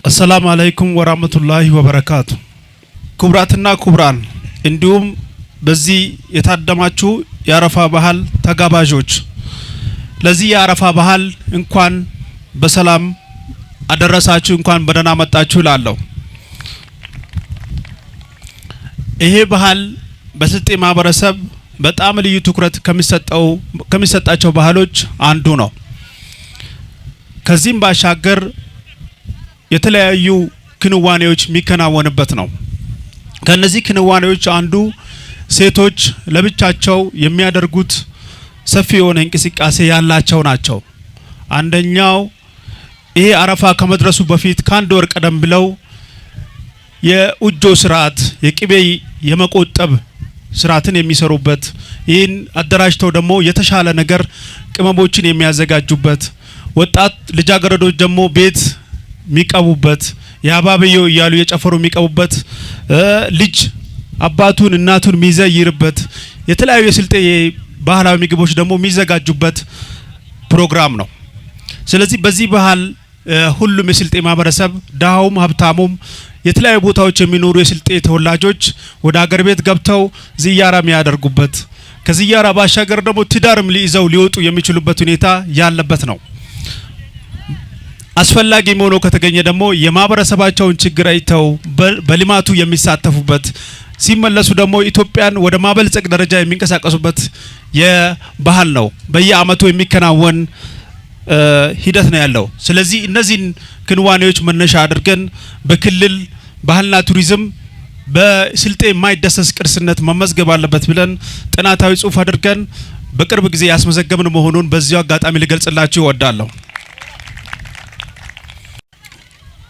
السلام عليكم ورحمة الله وبركاته። ክቡራትና ክቡራን፣ እንዲሁም በዚህ የታደማችሁ የአረፋ ባህል ተጋባዦች፣ ለዚህ የአረፋ ባህል እንኳን በሰላም አደረሳችሁ፣ እንኳን በደህና መጣችሁ እላለሁ። ይሄ ባህል በስልጤ ማህበረሰብ በጣም ልዩ ትኩረት ከሚሰጣቸው ባህሎች አንዱ ነው። ከዚህም ባሻገር የተለያዩ ክንዋኔዎች የሚከናወንበት ነው። ከነዚህ ክንዋኔዎች አንዱ ሴቶች ለብቻቸው የሚያደርጉት ሰፊ የሆነ እንቅስቃሴ ያላቸው ናቸው። አንደኛው ይሄ አረፋ ከመድረሱ በፊት ከአንድ ወር ቀደም ብለው የኡጆ ስርዓት፣ የቅቤ የመቆጠብ ስርዓትን የሚሰሩበት፣ ይህን አደራጅተው ደግሞ የተሻለ ነገር ቅመሞችን የሚያዘጋጁበት፣ ወጣት ልጃገረዶች ደግሞ ቤት የሚቀቡበት፣ የአባብዮ እያሉ የጨፈሩ የሚቀቡበት፣ ልጅ አባቱን እናቱን የሚዘይርበት፣ የተለያዩ የስልጤ ባህላዊ ምግቦች ደግሞ የሚዘጋጁበት ፕሮግራም ነው። ስለዚህ በዚህ ባህል ሁሉም የስልጤ ማህበረሰብ፣ ድሃውም ሀብታሙም፣ የተለያዩ ቦታዎች የሚኖሩ የስልጤ ተወላጆች ወደ አገር ቤት ገብተው ዝያራ የሚያደርጉበት፣ ከዝያራ ባሻገር ደግሞ ትዳርም ሊይዘው ሊወጡ የሚችሉበት ሁኔታ ያለበት ነው። አስፈላጊ ሆኖ ከተገኘ ደግሞ የማህበረሰባቸውን ችግር አይተው በልማቱ የሚሳተፉበት፣ ሲመለሱ ደግሞ ኢትዮጵያን ወደ ማበልጸግ ደረጃ የሚንቀሳቀሱበት የባህል ነው። በየአመቱ የሚከናወን ሂደት ነው ያለው። ስለዚህ እነዚህን ክንዋኔዎች መነሻ አድርገን በክልል ባህልና ቱሪዝም በስልጤ የማይዳሰስ ቅርስነት መመዝገብ አለበት ብለን ጥናታዊ ጽሁፍ አድርገን በቅርብ ጊዜ ያስመዘገብን መሆኑን በዚሁ አጋጣሚ ልገልጽላችሁ እወዳለሁ።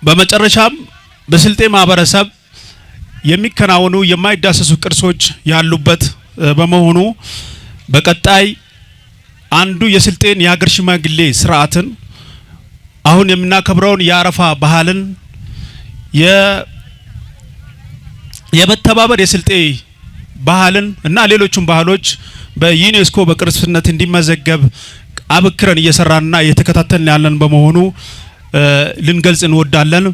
በመጨረሻም በስልጤ ማህበረሰብ የሚከናወኑ የማይዳሰሱ ቅርሶች ያሉበት በመሆኑ በቀጣይ አንዱ የስልጤን የሀገር ሽማግሌ ስርዓትን፣ አሁን የምናከብረውን የአረፋ ባህልን፣ የመተባበር የስልጤ ባህልን እና ሌሎቹም ባህሎች በዩኔስኮ በቅርስነት እንዲመዘገብ አበክረን እየሰራንና እየተከታተልን ያለን በመሆኑ ልንገልጽ እንወዳለን።